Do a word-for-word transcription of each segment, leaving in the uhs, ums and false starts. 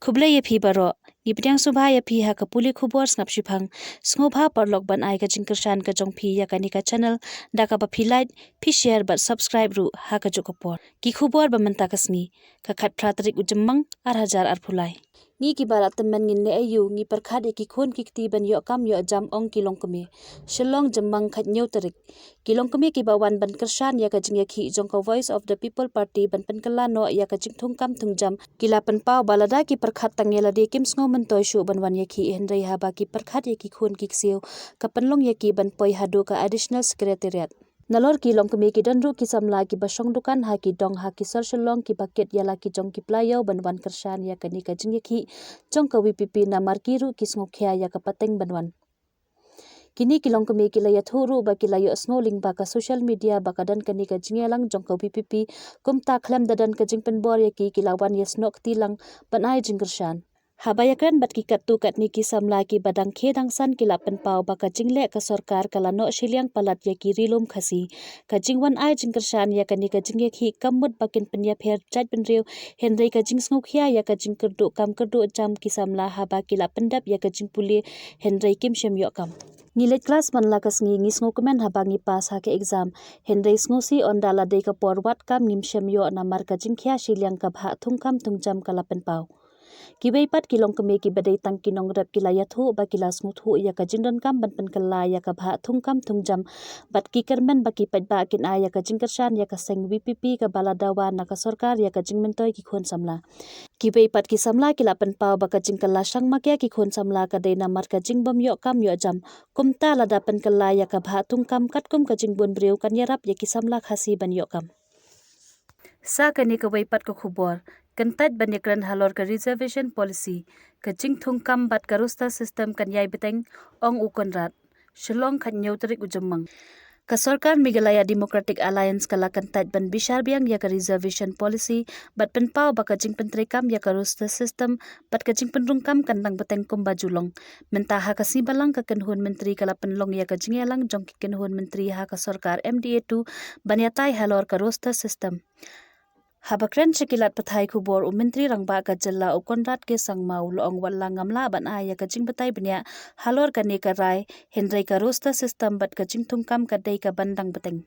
Khublei ïa phi baroh. Ngi pdiang sngewbha ïa phi ha ka pule khubor sngap shiphang. Sngewbha paralok ban ai ka jingkyrshan ka jong phi ïa kane ka channel da kaba phi like, phi share bad subscribe ruh ha kajuh ka por. Ki khubor ba mynta ka sngi, ka khatphra tarik u Jymmang, ar hajar arphew lai. Ngi kiba la tymmen ngin leh aïu, ngi pyrkhat ïa ki khun ki kti ban ïoh kam ïoh jam, ong ki longkmie. Shillong, Jymmang, khathynñiew tarik. Ki longkmie kiba wan ban kyrshan ïa ka jingïakhih jong ka Voice of the People Party ban pynkylla noh ïa ka jingthungkam thungjam ki la pynpaw ba lada ki pyrkhat tang ïa lade kim sngew myntoi shuh ban wan ïakhih, hynrei haba ki pyrkhat ïa ki khun ki ksiew ka pynlong ïa ki ban poi haduh ka Additional Secretariat. Nalor ki longkmie ki don ruh ki samla kiba shong dukan ha ki dong ha ki sor Shillong kiba kit ïa la ki jong ki pla ïew ban wan kyrshan ïa kane ka jingïakhih jong ka V P P namar ki ruh ki sngewkhia ïa ka pateng ban wan. Kine ki longkmie ki la ïathuh ruh ba ki la ïohsngew lyngba ka social media ba ka don kane ka jingïalang jong ka V P P, kumta khlem da don ka jingpynbor ïa ki, ki la wan ïasnoh kti lang ban ai jingkyrshan. Haba ïakren bad ki katto katne ki samla kiba dang khie dang san ki la pynpaw ba ka jingleh ka sorkar ka la noh shiliang palat ïa ki ri lum Khasi. Ka jingwan ai jingkyrshan ïa kane ka jingïakhih kam mut ba kin pynïapher jaitbynriew, hynrei ka jingsngewkhia ïa ka jingkyrduh kam kyrduh jam ki samla haba ki la pyndep ïa ka jingpule hynrei kim shym ïoh kam. Ngi leit klas man la ka sngi, ngi sngewkmen haba ngi pass ha ka exam, hynrei sngewsih ynda la dei ka por wad kam ngim shym ïoh namar ka jingkhia shiliang ka bhah thungkam thungjam ka la pynpaw. Kiwei pat ki longkmie kiba dei tang ki nongrep ki la ïathuh ba ki la sngewthuh ïa ka jingdonkam ban pynkylla ïa ka bhah thungkam thungjam bad ki kyrmen ba ki paidbah kin ai ïa ka jingkyrshan ïa ka seng V P P kaba la dawa na ka sorkar ïa ka jingmyntoi ki khun samla. Kiwei pat ki samla ki la pynpaw ba ka jingkylla shang makia ki khun samla ka dei namar ka jingbym ïoh kam ïoh jam, kumta lada pynkylla ïa ka bhah thungkam katkum ka jingbun briew kan ïarap ïa ki samla Khasi ban ïoh kam. Sa kane kawei pat ka khubor, kyntait ban ïakren halor ka reservation policy, ka jingthungkam bad ka roster system kan ïai bteng, ong u Conrad. Shillong, khathynñiew tarik u Jymmang. Ka sorkar Meghalaya Democratic Alliance ka la kyntait ban bishar biang ïa ka reservation policy bad pynpaw ba ka jingpyntreikam ïa ka roster system bad ka jingpynrung kam kan dang bteng kumba ju long. Mynta ha ka sngi Balang ka kynhun myntri ka la pynlong ïa ka jingïalang jong ki kynhun myntri ha ka sorkar M D A two ban ïatai halor ka roster system. Haba kren sha ki lad pathai khubor, u Myntri Rangbah ka jylla u Conrad K Sangma u la ong wat la ngam lah ban ai ïa ka jingbatai bniah halor kane ka rai, hynrei ka roster system bad ka jingthungkam ka dei kaban dang bteng.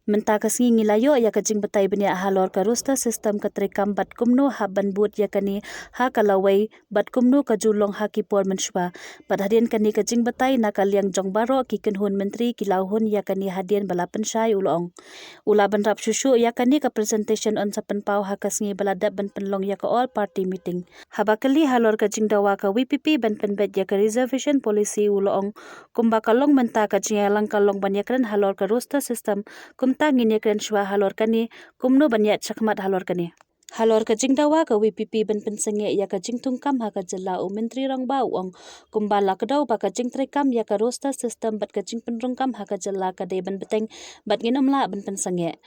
Mynta ka sngi ngi la ïoh ïa ka jingbatai bniah halor ka roster system, ka treikam bad kumno hap ban bud ïa kane ha ka lawei bad kumno ka ju long ha ki por mynshuwa. Bad hadien kane ka jingbatai na ka liang jong baroh ki kynhun myntri ki la hun ïa kane hadien ba la pynshai, u la ong. U la bynrap shuh shuh ïa kane ka presentation yn sa pynpaw ha ka sngi ba la dep ban pynlong ïa ka all party meeting. Haba kylli halor ka jingdawa ka V P P ban pynbeit ïa ka reservation policy, u la ong, kumba ka long mynta ka jingïalang ka long ban ïakren halor ka roster system, kumta ngin ïakren shuwa halor kane, kumno ban ïaid shakhmat halor kane. Halor ka jingdawa ka V P P ban pynsangeh ïa ka jingthungkam ha ka jylla, u Myntri Rangbah u ong, kumba la kdew ba ka jingtreikam ïa ka roster system bad ka jingpynrung kam ha ka jylla ka dei ban bteng bad ngin ym lah ban pynsangeh.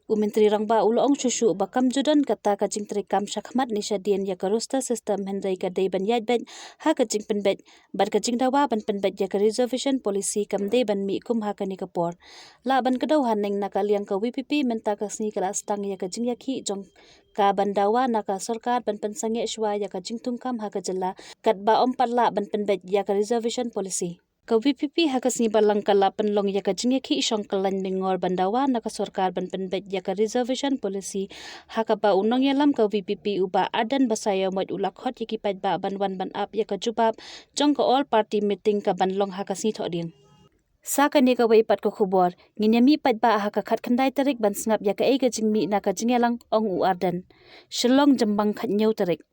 U Myntri Rangbah u la ong shuh shuh ba kam ju don kata ka jingtreikam shakhmat ne shadien ïa ka roster system, hynrei ka dei ban ïaid beit ha ka jingpynbeit bad ka jingdawa ban pynbeit ïa ka reservation policy kam dei ban mih kum ha kane ka por. Lah ban kdew haneng, na ka liang ka V P P mynta ka sngi ka la sdang ïa ka jingïakhih jong ka ban dawa na ka sorkar ban pynsangeh shuwa ïa ka jingthungkam ha ka jylla katba ym pat lah ban pynbeit ïa ka reservation policy. Ka V P P ha ka sngi Balang ka la pynlong ïa ka jingïakhih shong kyllaiñ mingor ban dawa na ka sorkar ban pynbeit ïa ka reservation policy, ha kaba u nongïalam ka V P P u Bah Ardent Basaiawmoit u la khot ïa ki paidbah ban wan ban ap ïa ka jubab jong ka all party meeting kaban long ha ka sngi Thohdieng. Sa kane kawei pat ka khubor, ngin ïa mih paidbah ha ka khatkhyndai tarik ban sngap ïa kaei ka jingmih na ka jingïalang, ong u Ardent. Shillong, Jymmang, khathynñiew tarik.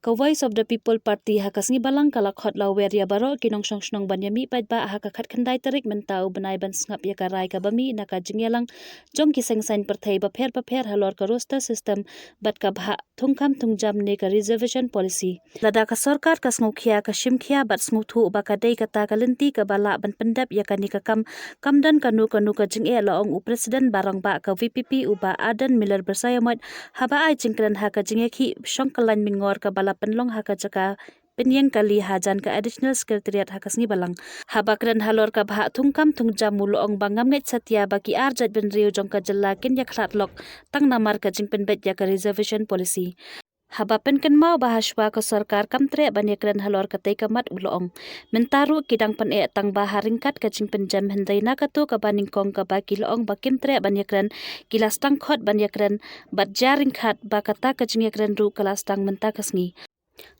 Ka Voice of the People Party ha ka sngi Balang ka la khot lawei ïa baroh ki nongshong shnong ban ïa mih paidbah ha ka khatkhyndai tarik mynta u bnai ban sngap ïa ka rai kaba mih na ka jingïalang jong ki seng saiñ pyrthei bapher bapher halor ka roster system bad ka bhah thungkam thungjam ne ka reservation policy. Lada ka sorkar ka sngewkhia, ka shimkhia bad sngewthuh ba ka dei kata ka lynti kaba lah ban pyndep ïa kane ka kam, kam don kano kano ka jingeh, la ong u President ba rangbah ka V P P u Bah Ardent Miller Basaiawmoit haba ai jingkren ha ka jingïakhih shong kyllaiñ mingor kaba la pynlong ha ka jaka pynïeng kali hajan ka Additional Secretariat ha ka sngi Balang. Haba kren halor ka bhah thungkam thungjam, u la ong ba ngam ngeit satia ba ki ar jaitbynriew jong ka jylla kin ïakhlad lok tang namar ka jingpynbeit ïa ka reservation policy. Haba pynkynmaw ba hashwa ka sorkar kam treh ban ïakren halor katei ka mat, u la ong, mynta ruh ki dang pyneh tang ba ha ryngkat ka jingpynjem, hynrei na kato kaba nyngkong kaba ki la ong ba kim treh ban ïakren, ki la sdang khot ban ïakren bad jia ryngkat ba kata ka jingïakren ruh ka la sdang mynta ka sngi.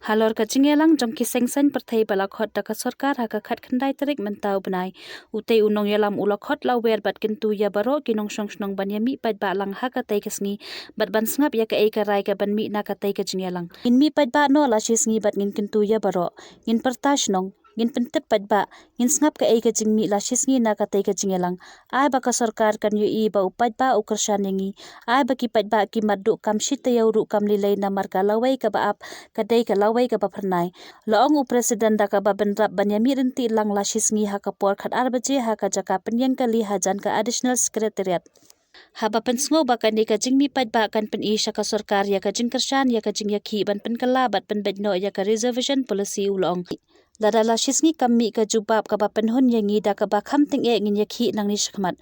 Halor ka jingïalang jong ki seng saiñ pyrthei ba la khot da ka sorkar ha ka khatkhyndai tarik mynta u bnai, utei u nongïalam u la khot lawyer bad kyntu ïa baroh ki nongshong shnong ban ïamih paidbah lang ha katei ka sngi bad ban sngap ïa kaei ka rai kaban mih na katei ka jingïalang. Ngin mih paidbah noh la shi sngi bad ngin kyntu ïa baroh. Ngin pyrta shnong, ngin pyntip paidbah, ngin sngap kaei ka jingmih la shi sngi na katei ka jingïalang. Ai ba ka sorkar kan ïohi ba u paidbah u kyrshan ïa ngi. Ai ba ki paidbah ki mad duh kam shi taïew ruh kam lei lei namar ka lawei kaba ap ka dei ka lawei kaba phyrnai, la ong u president da kaba bynrap ban ïamih ryntih lang la shi sngi ha ka por khatar baje ha ka jaka pynïeng kali hajan ka Additional Secretariat. Haba pynsngew ba kane ka jingmih paidbah kan pyni sha ka sorkar ïa ka jingkyrshan ïa ka jingïakhih ban pynkylla bad pynbeit noh ïa ka reservation policy, u la ong, lada la shi sngi kam mih ka jubab kaba pynhun ïa ngi da kaba kham tyngeh ngin ïakhih nangne shakhmat.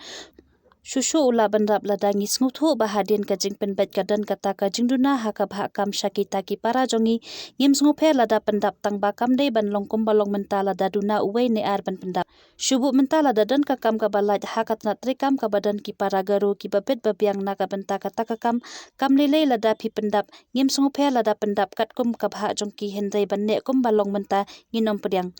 Shuh shuh u la bynrap, lada ngi sngewthuh ba hadien ka jingpynbeit ka don kata ka jingduna ha ka bhah kam sha kita ki para jong ngi, ngim sngewpher lada pyndap, tang ba kam dei ban long kumba long mynta lada duna uwei ne ar ban pyndap. Shu buh mynta lada don ka kam kaba lait ha ka tnat treikam kaba don ki para Garo kiba bit ba biang na ka bynta kata ka kam, kam lei lei lada phi pyndap, ngim sngewpher lada pyndap katkum ka bhah jong ki, hynrei ban neh kumba long mynta ngin ym pdiang.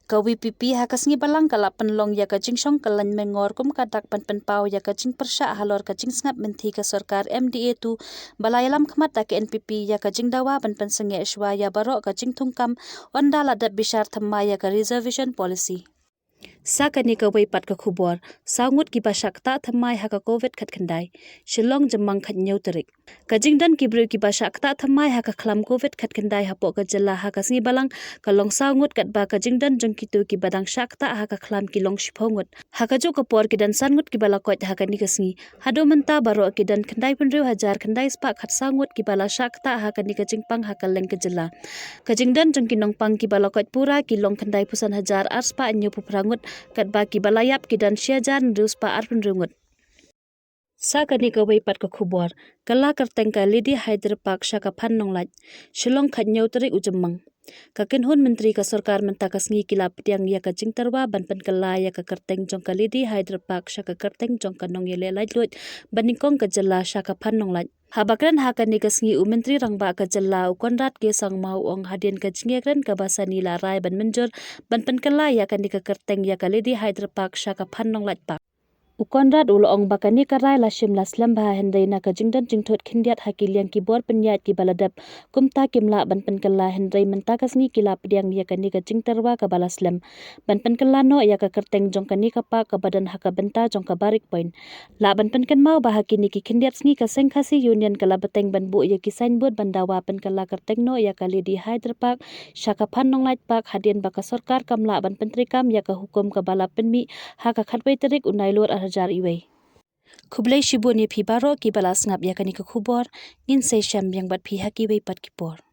Ka VPP ha ka sngi balang ka la pynlong ïa ka jingshong kyllaiñ mengor kum ka dak ban pynpaw ïa ka jingpyrshah halor ka jingsngap mynthi ka sorkar MDA two ba la ïalam khmat da ka NPP ïa ka jingdawa ban pynsangeh shwa ïa baroh ka jingthungkam, ynda la dep bishar thymmai ïa ka reservation policy. Sa kane kawei pat ka khubor, saw ngut kiba shah ktah thymmai ha ka Covid khatkhyndai. Shillong, Jymmang, khathynñiew tarik. Ka jingdon ki briew kiba shah ktah thymmai ha ka khlam Covid khatkhyndai hapoh ka jylla ha ka sngi balang ka long saw ngut, katba ka jingdon jong kito kiba dang shah ktah ha ka khlam ki long shiphew ngut. Ha kajuh ka por ki don san ngut kiba la koit ha kane ka sngi. Haduh mynta baroh ki don khyndaiphew hynriew hajar khyndai spah khatsaw ngut kiba la shah ktah ha kane ka jingpang ha kylleng ka jylla. Ka jingdon jong ki nongpang kiba la koit pura ki long khyndaiphew san hajar ar spah hynñiewphew phra ngut, katba kiba la ïap ki don shi hajar hynriew spah arphew hynriew ngut. Sa kane kawei pat ka khubor, kylla kyrteng ka Lady Hyder Park sha ka Phan Nonglait. Shillong, khathynñiew tarik u Jymmang. Ka kynhun myntri ka sorkar mynta ka sngi ki la pdiang ïa ka jingtyrwa ban pynkylla ïa ka kyrteng jong ka Lady Hyder Park sha ka kyrteng jong ka nongïaleh laitluid ba nyngkong ka jylla sha ka Phan Nonglait. Haba kren ha kane ka sngi u Myntri Rangbah ka jylla u Conrad K Sangma u ong hadien ka jingïakren kaba sani la rai ban mynjur ban pynkylla ïa kane ka kyrteng ïa ka Lady Hyder Park sha ka Phan Nonglait Park. U Conrad u la ong ba kane ka rai la shim la slem bha, hynrei na ka jingdon jingthut khyndiat ha ki liang ki bor pynïaid kiba la dep, kumta kim lah ban pynkylla, hynrei mynta ka sngi ki la pdiang ïa kane ka jingtyrwa kaba la slem ban pynkylla noh ïa ka kyrteng jong kane ka park kaba don ha ka bynta jong ka Barrack Point. Lah ban pynkynmaw ba ha kine ki khyndiat sngi ka Seng Khasi Union ka la bteng ban buh ïa ki signboard ban dawa pynkylla kyrteng noh ïa ka Lady Hyder Park sha ka Phan Nonglait Park, hadien ba ka sorkar kam lah ban pyntreikam ïa ka hukum kaba la pynmih ha ka khatwei tarik u Nailur ar hajar iwei. Khublei shibun ïa phi baroh kiba la sngap ïa kane ka khubor, ngin sa ïashem biang bad phi ha kiwei pat ki por.